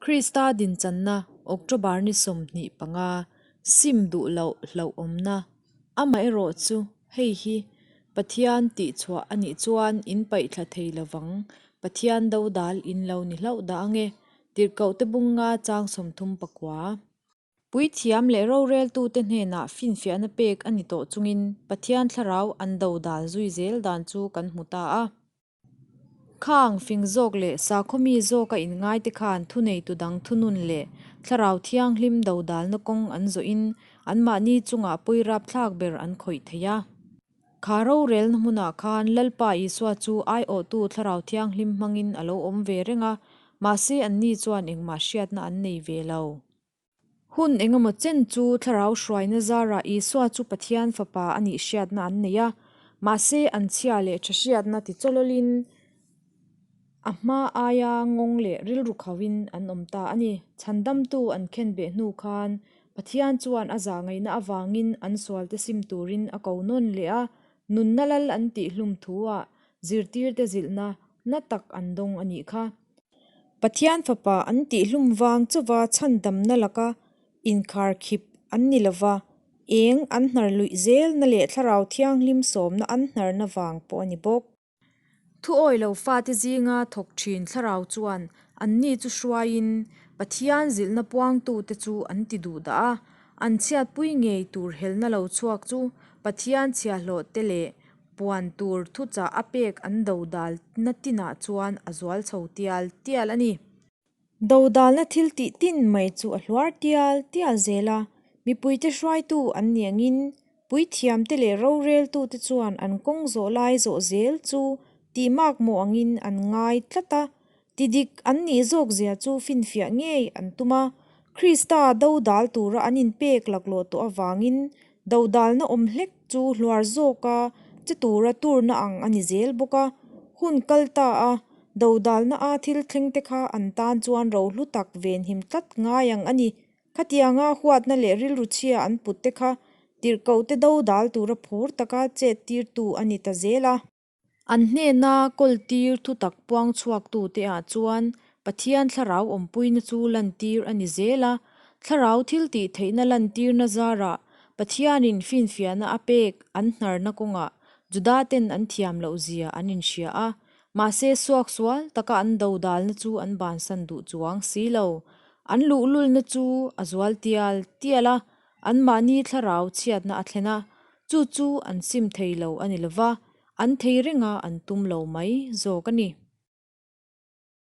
Krista dinchanna October ni 25, sim duh loh hlauhawmna. Amaherawh chu hei hi Pathian tihchhuah a nih chuan in paihthla thei lovang, Pathian dodal in lo ni hlauh dah ange, Tirhkohte bunga chang 39. Puithiam leh roreltute hnenah finfiahna pek a ni tawh chungin Pathian thlarau an dodal zui zel dan chu kan hmu ta a. Khang fing zawk leh sakhaw mi zawka inngaite khan thuneitu dang thunun leh thlarau thianghlim dodalna kawng an zawhin anmahni chungah pawi rapthlak ber an khawih thei a. Kha rorelna hmunah khan Lalpa Isua chu aiawhtu thlarau thianghlim hmangin a lo awm ve reng a, mahse anni chuan engmah hriatna an nei ve lo. Hun engemaw chen chu thlarau hruaina zarah Isua chu Pathian Fapa a nih hriatna an nei a, mahse an chhia leh tha hriatna ti chawlawlin a hma aia ngawng leh rilru khauhin an awm ta a ni. Chhandamtu an khen beh hnu khan Pathian chuan a zah ngaihna avangin an sualte sim turin a ko nawn leh a, nunna lal an tih hlum thu-ah zirtirte zilhna na tak an dawng a nih kha. Pathian Fapa an tihhlum vang chauva chhandamna laka inkharkhip an ni lova, eng an hnar luih zelna leh Thlarau Thianghlim sawmna an hnarna vang pawh a ni bawk. Thuawi lo fate zinga thawk thin Thlarau chuan anni chu hruaiin Pathian zilhna puangtute chu an ti duh dah a, an chhiatpui ngei tur helna lo chhuak chu Pathian chhiahhlawhte leh Puan tur thuchah a pek an dodal na tinah chuan a zual chho tial tial a ni. Dodalna thil tih tin mai chu a hluar tial tial zel a, mipuite hruaitu an ni angin puithiamte leh roreltute chuan an kawng zawh lai zawh zel chu tih makmawh angin an ngai tlat a, Ti dik an nih zawk zia chu finfiah ngei an tum a, Krista dodal tura an inpek laklawh tawh avangin dodalna awm hlek chu hluar zawka che tura turna ang a ni zel bawk a. Hun kal ta a, dodalna a thil thleng te kha an tan chuan rohlu tak venhim tlat ngai ang a ni. Khatianga huatna leh rilru chhia an put te kha tirhkohte dodal tura phur taka chet tirtu a ni ta zel a. An hnena kawltir thutak puang chhuaktute ah chuan Pathian thlarau awmpuina chu lantir a ni zel a, thlarau thiltih theihna lantirna zarah Pathianin finfiahna a pek an hnarna kawngah Judaten an thiam loh zia an inhria a, mahse suaksual taka an dodalna chu an bansan duh chuang si lo. An luhlulna chu a zual tial tial a, anmahni thlarau chhiatna a thlen a, Chu chu an sim thei lo a ni lova, an thei renga an tum lo mai zawk a ni.